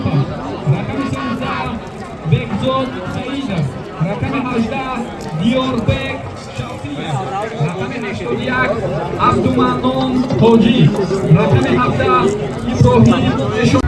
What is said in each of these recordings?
Рақами 13 Бекзод Саидов, рақами 18 Диёрбек Шавқиев, рақами 81 Абдуманнон Тоҷик, рақами 17 Иброҳим Эшон.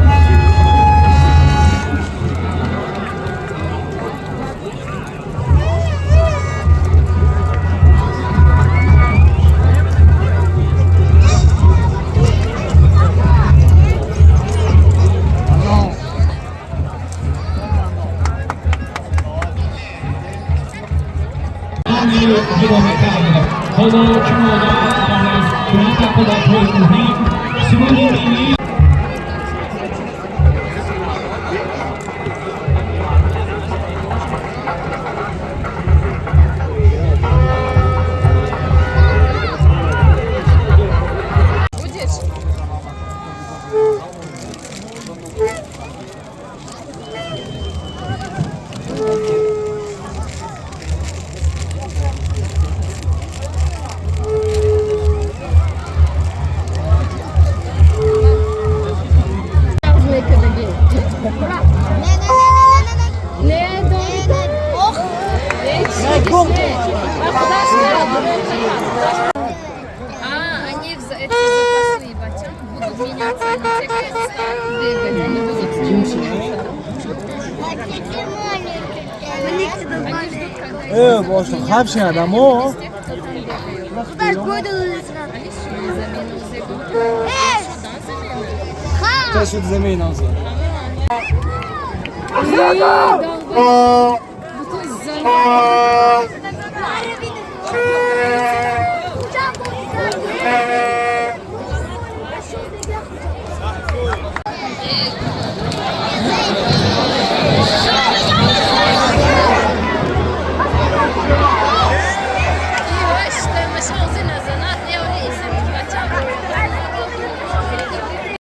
Ҳоло чунона чунин рақобатҳои муҳим суруди миллӣ. Будешь? Не, не, не, не, не, не, не. Не. Ох. Не. А худаш кард, дурӯғ накард, худаш. А, они эти запасные бача будут меняться, они те, кто стали бегать, они будут с ними меняться. Они ждут, когда их Э, бошо, хабши адамо. из тех, кто там бегает. Худаш гойду. Они шуд замена узегу. Э! Да, замена. Ха! Шуд замин озо. Эй, долбоёб. Бутуй замена.